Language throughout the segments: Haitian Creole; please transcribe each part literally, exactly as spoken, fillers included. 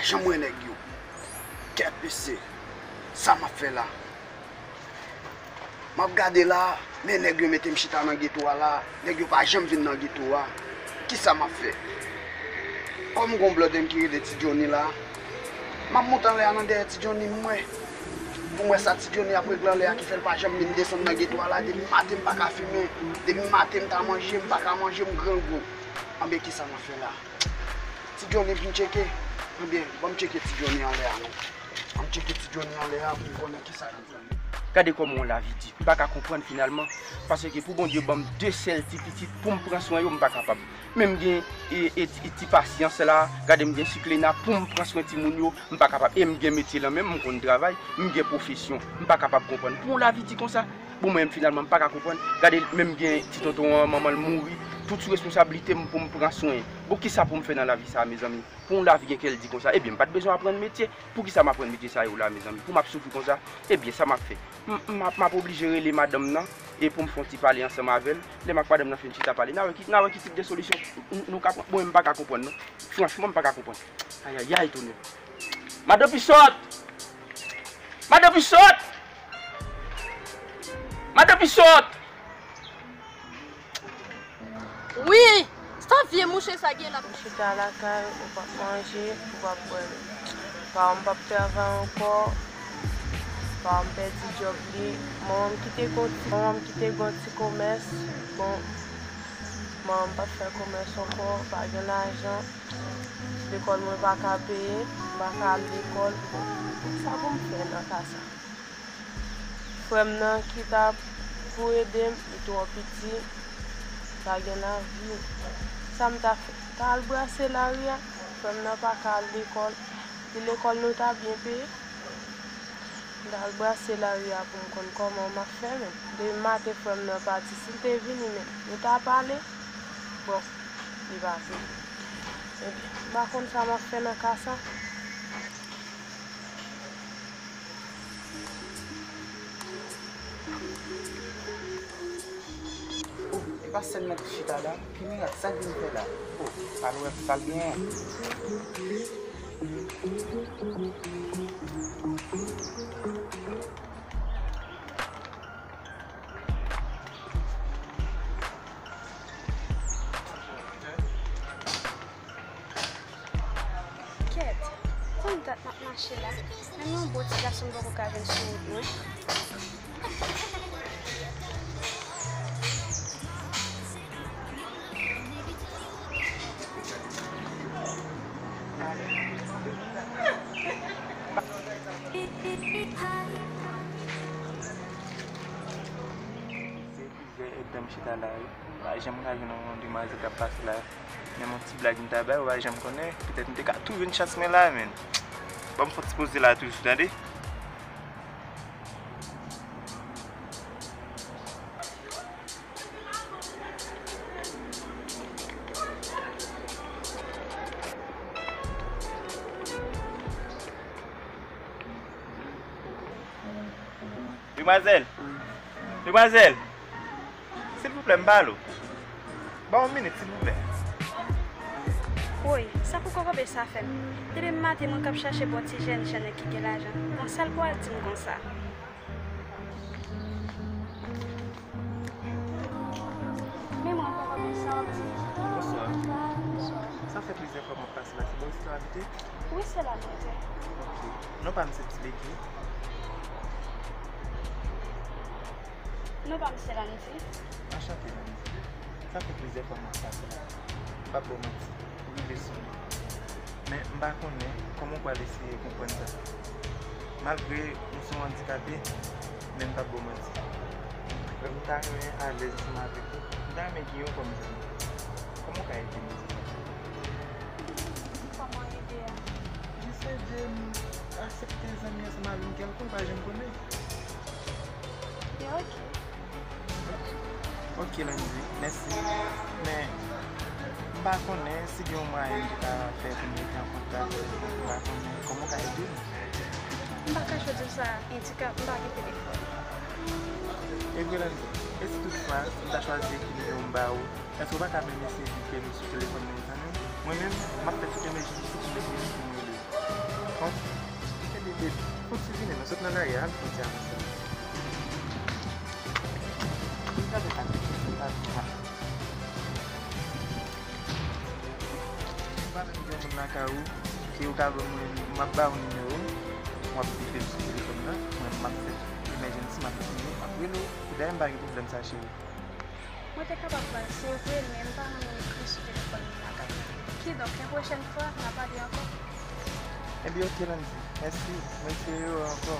Janm wè nèg yo. Kèt mesye, sa m ap fè la? M ap gade la, men nèg yo mete m chita nan geto a la, nèg yo pa janm vin nan geto a. Kisa m ap fè? Kòm gon blòdè m ki rele Ti Johnny la, m ap monte anlè a nan dèyè Ti Johnny m wè. Pou m wè sa Ti Johnny ap regle anlè a ki fè l pa janm vin desann nan geto a la. Depi maten m pa ka fimen, depi maten m ta manje, m pa ka manje, m grangou. Anben kisa m ap fè la? Ti Johnny vin tcheke. Anben, ban m tcheke Ti Johnny anlè a non. Ban m tcheke Ti Johnny anlè a pou m konnen kisa k ap fè. Gade kòman yon lavi di. M pa ka konprann finalman. Paske pou Bondye ban m de sèl ti pitit pou m pran swen yo, m pa kapab. Men m gen e, e, e ti pasyans la, gade m gen Siklena pou m pran swen timoun yo, m pa kapab. E m gen metye lan men m, m konn travay, m gen pwofesyon, m pa kapab konprann. Pou yon lavi di konsa, bon mwen menm finalman m pa ka konprann. Gade menm gen ti tonton an, manman l mouri, tout sou responsablite m pou m pran swen. Bon kisa pou m fè nan lavi sa a mezanmi? Pou yon lavi gen kè l di konsa, ebyen m pa t bezwen aprann metye. Poukisa m aprann metye sa yo la mezanmi? Pou m ap soufri konsa? Ebyen sa m ap fè? M, m ap, m ap oblije rele madanm nan e pou m fè yon ti pale ansanm avè l. Lè m ak madanm nan fin chita pale, n a wè ki, n a wè ki tip de solisyon n, n, nou ka pran. Bon, m pa ka konprann non. Franchman, m pa ka konprann. Ayayay, tonè. Madan Pisòt! Madan Pisòt! Madan Pisòt! Wi! Sa vye mouche sa gen la? Ou chita lakay, ou p ap manje, ou p ap bwè dlo. Paran m p ap travay ankò. Paran m pèdi djòb li. Manman m kite gon ti, manman m kite gon ti komès. Bon, manman m p ap fè komès ankò, pa gen lajan. Lekòl mwen pa ka peye, m pa ka al lekòl. Bon, sa pou m fè nan ka sa? Frè m nan ki ta pou ede m, li twò piti, pa gen lavi. Sa m ta fè? M ta al brase lari a? Frè m nan pa ka al lekòl. Epi lekòl nou ta byen peye. M ta al brase lari a pou m konn kòman m ap fè menm. Depi maten frè m nan pati, si l te vini menm, nou ta pale? Bon, li pa vini. Ebyen, m pa konn sa m ap fè nan ka sa. Oh, e pa sè m nan ki chita la? Ki mirak, sa l vin fè la? Oh, al wè sa l genyen. Kèt, konn dat m ap mache la, menm yon bon ti gason m poko ka jwenn sou wout mwen. Se plizyè èdtan m chita la wi. M pa janm ka jwenn yon demwazèl k ap pase la. Menm yon ti blag m ta bay, ou pa janm konnen. Petèt m te ka tou jwenn chans mwen la, men. Ban m fè yon ti poze la toujou, tande? Demwazèl! Demwazèl! Silvouplè, m pale w. Ban m yon minit, silvouplè. Woy, sa pou kokobe sa fè m? Depi maten mwen k ap chache bon ti jèn jan nèg ki gen lajan. Bon, sa l pral di m konsa? Men mwen, kokobe, sa w ap di? Bonswa. Bonswa. Sa fè plizyè fwa m ap pase la. Se bò isit w abite? Wi, se la m rete. Ok. Non pa m se Ti Leke. Non pa m se Landy. Anchante, Landy. Sa fè plizyè fwa m ap pase la. M p ap ba w manti. Ou rive sou li. Men m pa konnen kòman w pral eseye konprann sa. Malgre m se yon andikape, men m p ap ba w manti. M ta renmen alèz ansanm avèk ou. M ta renmen gen w kòm zanmi. Kòman w ka ede m? Kòman ede a? Jis ede m aksepte zanmi ansanm avè m kèlkonk, pa janm konnen. Ok. Ok, Landy, mèsi. Men, m pa konnen si gen yon mwayen m te ka fè pou m rete an kontak avè w. M pa konnen kòman w ka ede m. M pa ka chwazi sa, endikap, m pa gen telefòn. E vre, Landy, e si toutfwa m ta chwazi ekri nimewo m ba ou, èske w pa ka menm eseye bike m sou telefòn nan, zanmi m? Mwen menm, m ap fè tout enèji posib pou m eseye pou m rele w. Kenbe, baby. Fon ti vini, nou sot nan lari a, al fon ti avanse. Ou pa menm gen moun lakay ou, ke ou ka ban mwen, m ap ba ou nimewo, w ap bipe m sou telefòn nan, mwen m ap fè emergency, m ap bipe w, m ap rele w, dayè m pa gen pwoblèm sa, cheri. Mwen te kapab ba l, se vre, men m pa renmen ekri sou telefòn nan lakay mwen. Kidonk, yon pwochèn fwa, n a pale ankò. Ebyen, oke, Landy. Mèsi. Mèsi yo ankò.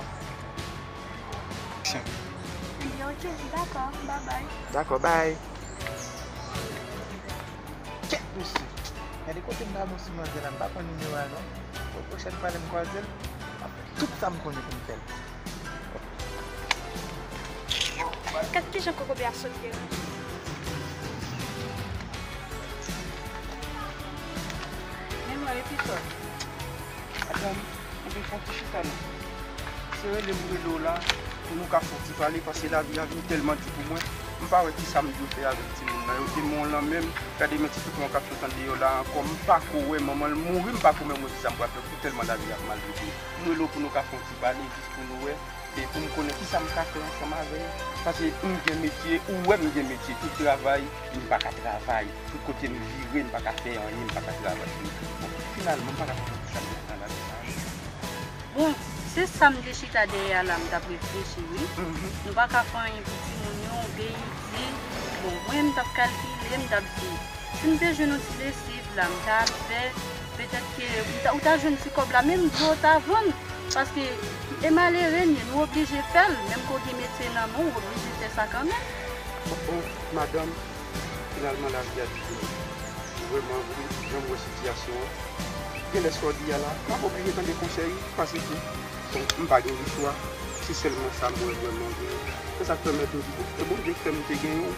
Ebyen, oke, dakò. Babay. Dakò, bay. Kèt, mesye. Gade kote m ta bon sou manzè la, m pa pran nimewo a non. Bon, pwochèn fwa lè m kwaze l, m ap fè tout sa m konnen pou m fè l. Gad kijan kokobe a sot deranje. Men mwen epi sòl. Madanm, ou gen fon ti chita non. Se rele m rele w la pou nou ka fon ti pale, paske lavi a vin tèlman di pou mwen. M pa wè kisa m dwe fè avèk timoun nan. Yo te men w lan menm. Gade men ti tout mwen k ap sot an deyò la ankò. M pa ko wè manman l mouri, m pa ko menm wè kisa m pral fè pou tèlman lavi a ap maltrete m. M rele w pou nou ka fon ti pale, jis pou nou wè. E pou m konnen kisa m ka fè ansanm avè l. Paske m gen metye, ou wè m gen metye, tout travay, m pa ka travay. Tout kote m vire, m pa ka fè anyen, m pa ka travay. Bon, finalman, m pa ka konprann kisa m fè nan lavi sa a. Bon, se sa m te chita dèyè a la, m t ap reflechi, wi. Nou pa ka fè anyen pou timoun yo, oubyen di, bon, mwen, m t ap kalkile, m t ap di, si m te jwenn yon ti lesiv la, m ta al fè, petèt ke ou ta, ou ta jwenn ti kòb la, menm dlo w ta vann, paske e malere n ye, nou oblije fè l, menm ke w gen metye nan men w, ou oblije fè sa kanmenm. Oh, oh, madanm, finalman, lavi a di pou nou. Vrèman vre, jan m wè sitiyasyon an, genlè sa w di a la, m ap oblije tande konsèy, paske, bon, m pa gen lechwa, se sèlman sa m wè vrèman vre. Se sa k pèmèt m di, bon, e Bondye k fè m te genyen w,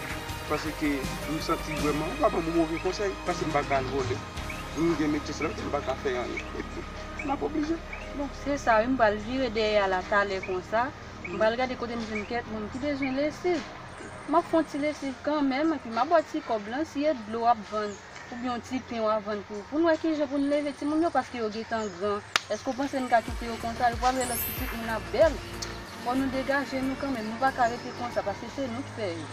paske m santi vrèman, ou pa ban m yon move konsèy, paske m pa ka al vòlè. M gen metye, sèlman m pa ka fè anyen. Epi, m ap oblije. Bon, se sa wi, m pral vire dèyè a la talè konsa. M pral gade kote m jwenn kèk moun ki bezwen lesiv. M ap fè yon ti lesiv kanmenm, epi m ap ba w ti kòb lan, si e dlo w ap vann, oubyen yon ti pen w ap vann pou, pou n wè kijan pou n leve timoun yo, paske yo gentan gran. Èske w panse n ka kite yo konsa? Yo pral wè lòt pitit moun ap bèl. Fò nou degaje nou kanmenm, nou pa ka rete konsa, paske se nou k fè yo.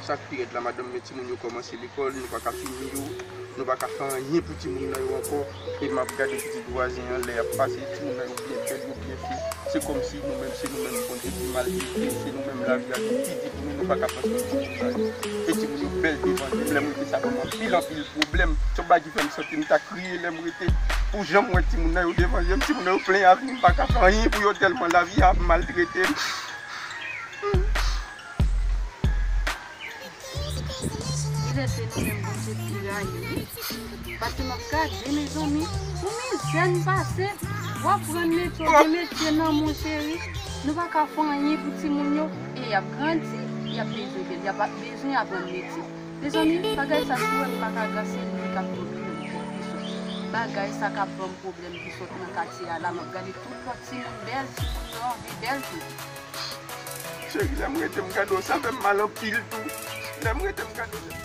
Sa k pi rèd la, madanm, men timoun yo kòmanse lekòl, nou pa ka pini yo. Nou pa ka fè anyen pou timoun nan yo ankò. E m ap gade pitit vwazen an, lè y ap pase, timoun nan yo byen bèl, yo byen fi. Se kòmsi nou menm, se nou menm Bondye ki maltrete, se nou menm lavi a ki pi di pou nou, nou pa ka pran swen timoun nan yo. E timoun yo bèl devan je m, lè m rete sa ban m anpil, anpil pwoblèm. Se yon bagay ki fè m santi m ta kriye lè m rete. Pou jan m wè timoun nan yo devan je m, timoun nan yo plen avni, m pa ka fè anyen pou yo tèlman lavi a ap maltrete m. Genlè se nou menm Bondye ki rayi, wi. Paske m ap gade, mezanmi, pou mizè n pase, w ap rann metye, w gen metye nan men w, cheri. Nou pa ka fè anyen pou timoun yo. E y ap grandi, y ap bezwen bèl, y ap bezwen aprann metye. Mezanmi, bagay sa, si w wè m pa ka grase, li k ap tounen m pi sòt. Bagay sa k ap ban m pwoblèm pi sòt nan katye a la. M ap gade tout lòt timoun bèl, timoun yo anvi bèl tou. Cheri, lè m rete m gade w, sa fè m mal anpil tou. Lè m rete m gade w.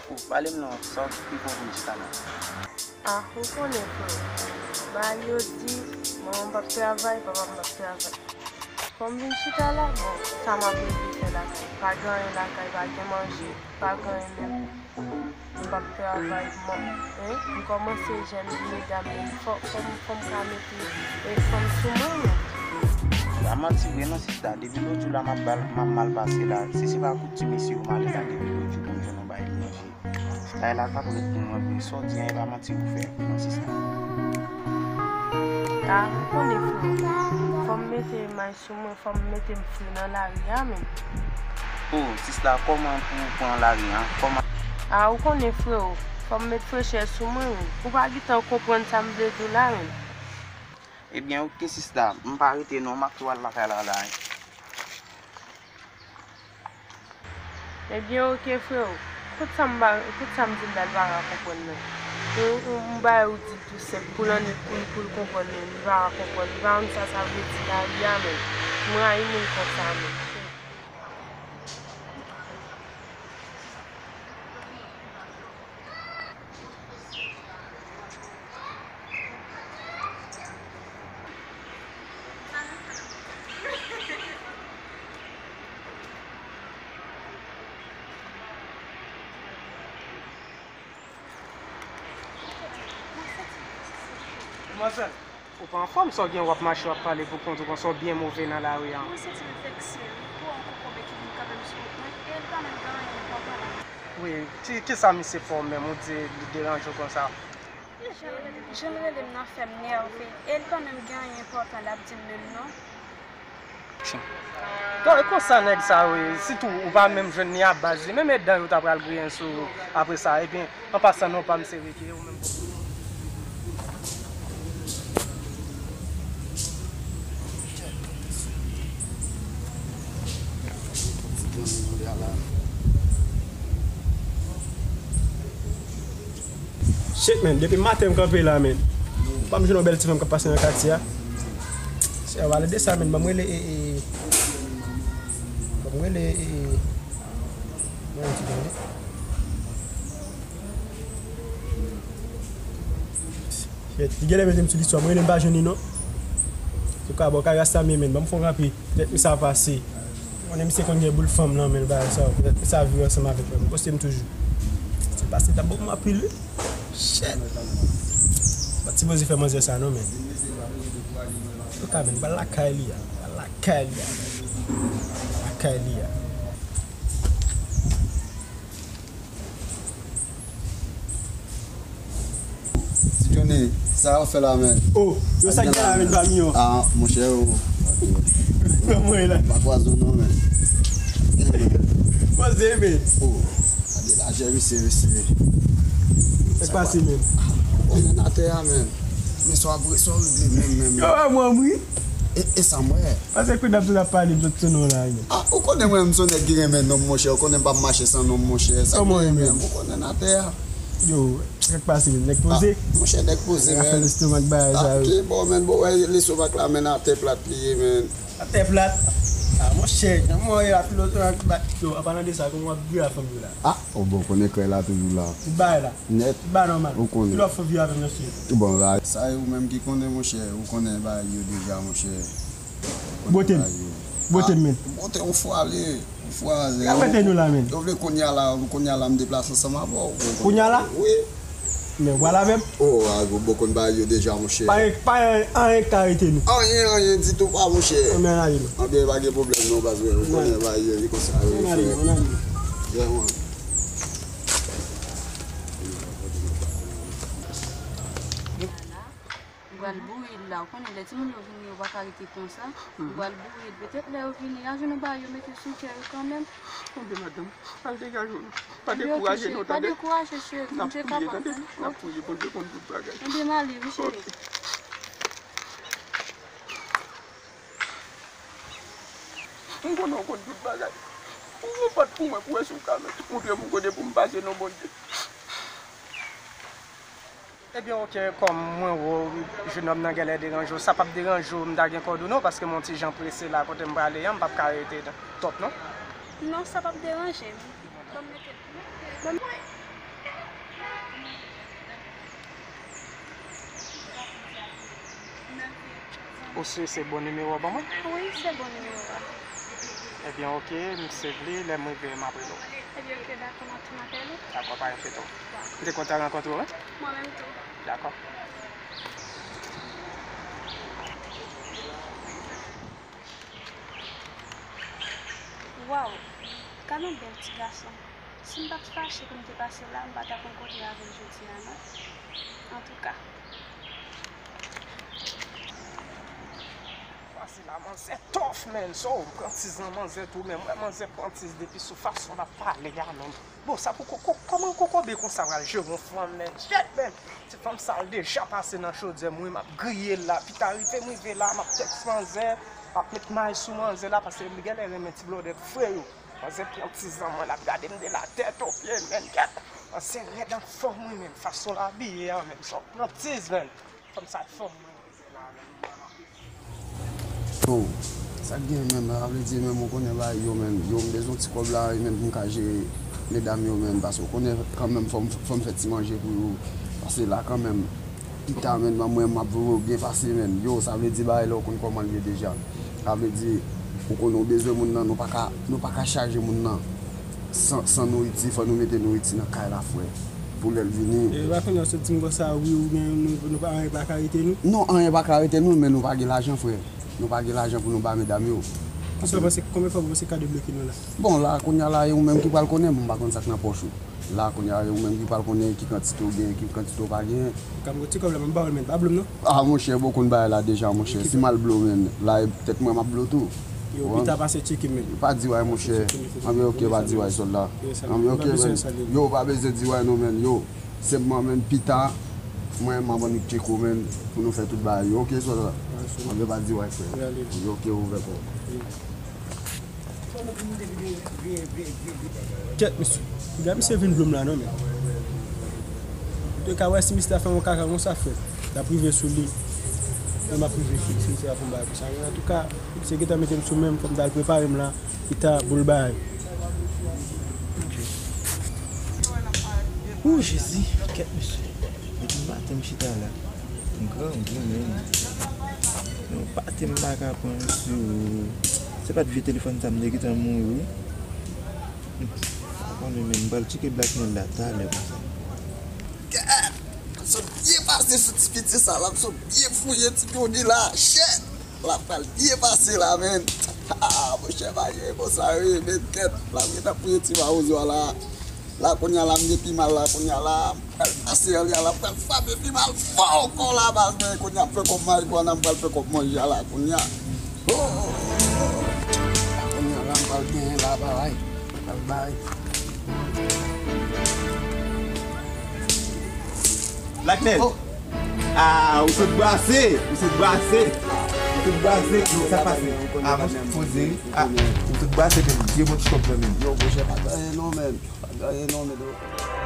Ou pale m non, sa w ki fè w vin chita la? Ah, ou konnen frè, bagay yo di, manman m p ap travay, papa m p ap travay. Fò m vin chita la, bon, sa m ap rete fè lakay? Pa gen anyen lakay, pa gen manje, pa gen anyen menm. M p ap travay, m, en, m kòmanse jèn, medam, men fò, fò m, fò m ka mete, e, fò m sou mwen menm. Pa manti vre non, sista. Depi lòt jou la, m ap bal, m ap mal pase la. Si se pa kout ti mesye yo m ale la, depi lòt jou pou m jwenn yon bagay pou manje. Kay la t ap rèd pou mwen vre. Sa w di an, e pa manti ou fè, non, sista. Ah, ou konnen, frè, fò m mete may sou mwen, fò m mete m fre nan lari a menm. Oh, sista, kòman pou w pran lari a? Kòman? Ah, ou konnen, freo, fò m met frechè sou mwen menm. Ou pa gentan konprann sa m vle di w la menm. Ebyen, oke, sista, m pa rete non, m ap tou al lakay la la. Ebyen, oke, freo. Tout sa m ba, tout sa m di l la, li pa ka konprann nan. M, m, m bay ou di l tou senp, pou l annik, pou l, pou l konprann, men li pa ka konprann. Li pa konn sa sa vle di lari a menm. M rayi moun konsa menm. Manzèl, ou pa anfòm, sa w gen, w ap mache, w ap pale pou kont ou konsa, w byen move nan lari a. Mwen santi m vekse, wi, pou yon kokobe ki vin kanpe m sou wout mwen, e l pa menm gen anyen enpòtan la. Wi, ki, kisa misye fè w menm, ou di li deranje w konsa? Jan l rele m nan fè m nève, e l pa menm gen anyen enpòtan l ap di m menm non. Gade konsa nèg sa yo ye, sitou ou pa menm jwenn li a baz, li menm e dan yo ta pral griyen sou ou apre sa, ebyen, an pasan non pa m se Ricky, ou menm. Shit, man, depi maten m kanpe la, man. Pa m jwenn yon bèl ti fanm k ap pase nan katye a. Se a pale de sa, man, ban m rele, e, e, ban m rele, e, e, mwen yon ti tande. Shit, li genlè mete m sou listwa, mwen rele m pa jwenn li non. Antouka, bon, kay rasta m ye, man, ban m fè yon kanpe. Petèt misye ap pase. Ou konnen misye konn gen boul fanm nan men l bagay sa yo. Petèt misye ap viv ansanm avèk mwen. Poste m toujou. Se pase t ap bon pou m anpil wi. Shit. Pa t sipoze fè manzè sa non men. Antouka men, m pral lakay li a. M pral lakay li a. Lakay li a. Ti Johnny, sa w ap fè la, men? Oh, yo sa k gen la, men, pa m yo. Ah, monchè, yo. Kòman e la? Pa kwaze w non, men. Poze, men. Oh, gade lajè, mesye, mesye. Sa k pase, men? Ou konnen atè a, men. Men sa w ap, sa w regle menm, menm. Yo, wè mwen, wi. E, e sa m wè. Paske kou n ap tou n ap pale m sot sou non la, men. Ah, ou konnen mwen, m se yon nèg ki renmen nonm, monchè. Ou konnen m p ap mache san nonm, monchè. Sa k genyen menm? Ou konnen n atè a. Yo, sa k pase, men? Nèg poze? Ah, monchè, nèg poze, men. Afè lestomak bagay sa yo. Ah, ki bon, men, bon, wè, lestomak la, men, atè plat li ye, men. Atè plat? Ah, monchè, jan mwen ye la, filozof ak bat. Yo, an palan de sa, kòman w ap gri a fanm yo la? Ah, o bon, konnen krèy la toujou la. Tout bagay la. Nèt. Tout bagay nòmal. Ou konnen. Kilè w ap fè vi avè m, mesye? Bon, la. Sa e ou menm ki konnen, monchè. Ou konnen bagay yo deja, monchè. Ou konnen bagay yo. Bote m. Bote m, men. Ah, bote yon fwa, ale. Yon fwa, ale. Ka mete nou la, men. Yo vle kounye a la, kounye a la, m deplase ansanm avè w. Kounye a la? Wi. Men, w pral avè m? Oh, a, ou bon konn bagay yo deja, monchè. Pa gen, pa gen anyen k ka arete nou. Anyen, anyen ditou pa, monchè. Anben, ale, non. Anben, pa gen pwoblèm, non, baz, ou konnen bagay yo, li konsa, wi, frè. Ann ale, ann ale. Yeah, man. M pral boure l la, ou konnen lè timoun yo vini, yo pa ka rete konsa. M pral boure l. Petèt lè yo vini, y a jwenn yon bagay yo mete sou kè yo kanmenm. Anben, madanm, al degaje w non. Pa dekouraje non, tande? Pa dekouraje, cheri. M te kapab, tande? N ap priye, Bondye konn tout bagay. Anben, m ale, wi, cheri. Ok. M konnen w konn tout bagay. Ouvri yon pòt pou mwen pou wè si w ka montre m yon kote pou m pase non, Bondye. Ebyen, ok, kòm mwen wè w, jenòm nan genlè deranje w, sa p ap deranje w, m ta gen kòdone w, paske m yon ti jan prese la, kote m prale a, m p ap ka rete twòp, non. Non, sa p ap deranje m. Ban m mete l. Ban m. Ou si se bon nimewo a w ban mwen? Wi, se bon nimewo a. Ebyen, ok, m save li, lè m rive, m ap rele w. Ebyen, ok, dakò, m ap tou m ap rele w. Dakò, pa enkyete w. M te kontan rankontre w, wi. Mwen menm tou. Dakò. Waw, gad yon bèl ti gason. Si m pa t fache pou m te pase la, m pa t ap rankontre avè l jodi a non. Antouka. Pase la, manzè tough, man. So, prantiz nan manzè tou, men mwen manzè prantiz depi sou fason l ap pale a, man. Bon, sa pou ko-, ko-, kòman kokobe konsa pral jere yon fanm, man? Shit, man. Ti fanm sa l deja pase nan chodyè m, wi, m ap griye l la. Pita rive m rive la, m ap tèks manzè, m ap met may sou manzè la, paske m genlè renmen ti blòdèt fre yo. Manzè prantiz nan men l, l ap gade m de la tèt o pye, man, kèt. Manzè rèd anfòm, wi, man. Fason l abiye a, man. Sa w prantiz, man. Fanm sa fòm, man. Yo, sa k gen, man, sa vle di, man, ou konnen bagay yo, man. Yo, m bezwen ti kòb la, wi, man, pou m ka jere medam yo, man. Paske ou konnen, kanmenm, fò m, fò m fè ti manje pou yo. Paske la, kanmenm, pita, man, ban mwen, m ap voye w byen pase, man. Yo, sa vle di bagay la, ou konn kòman l ye deja. Sa vle di, ou konnen ou bezwen moun nan, nou pa ka, nou pa ka chaje moun nan san, san nouriti, fò nou mete nouriti nan kay la, frè. Pou lè l vini. E pa konnen, w sot di m konsa, wi, ou gen, nou, nou pa, anyen pa ka rete nou? Non, anyen pa ka rete nou, men nou pa gen lajan, frè. Nou pa gen lajan pou nou ba medam yo. Kisa w panse, konbyen fwa w panse ka debloke nou la? Bon, la, kounye a la, e ou menm ki pral konnen, m pa konn sa k nan pòch ou. La, kounye a, e ou menm ki pral konnen ki kantite w gen, ki kantite w pa gen. Ou ka m ti kòb la, m ba w l, men pa blo m non. Ah, monchè, bon, konn bagay la deja, monchè. Si m al blo, men, la, e tèt mwen m ap blo tou. Yo, pita pase tcheke m, men. Pa di way, monchè. Anben, ok, pa di way, sòlda. Anben, ok, men. Yo, pa bezwen di way non, men, yo. Senpman, men, pita, mwen, m ap annik tcheke w, men, pou nou fè tout bagay yo, ok, sòlda? Anben, pa di way, frè. Anben, ok, ouvè kò w. Kèt, mesye. Gade misye vin blo m la non, men. Ou te ka wè si misye ta fè yon kaka konsa, frè. L ap rive sou li. Mwen m ap rive sou misye a pou m bagay konsa. Men antouka, misye gentan mete m sou men m, fò m t al prepare m la. Pita pou l bay. Ou Jezi, kèt mesye. Depi maten m chita la. M grangou menm. Yon pate m pa ka pran mesye o. Se pa t vye telefòn sa m te gentan mouri wi. Hmm. Pa konnen menm, m pral tcheke blakmèl la talè konsa. Gad! M sot byen pase sou ti piti sa la, m sot byen fouye ti pyonit la, shit! La pral byen pase la, men. Ah, monchè, pa gen konsa, wi, men kèt. La, m gentan fouye ti mawozo a la. La, kounye a la, m gen pi mal la, kounye a la. M pral pase anlè a la, m pral frape pi mal fò ankò la, baz, men kounye a m fè kòb marigwana, m pral fè kòb manje a la, kounye a. Oh, oh, oh, oh. Kounye a la, m pral genyen la, bagay. M pral bay. Blackman! Oh. Ah, ou sot brase, ou sot brase, ou sot brase, sa pase? Ah, monchè, poze, ah, ou sot brase, men, vye bon ti kòb nan men. Yo, monchè, pa t anyen non, men. Pa t anyen non, men.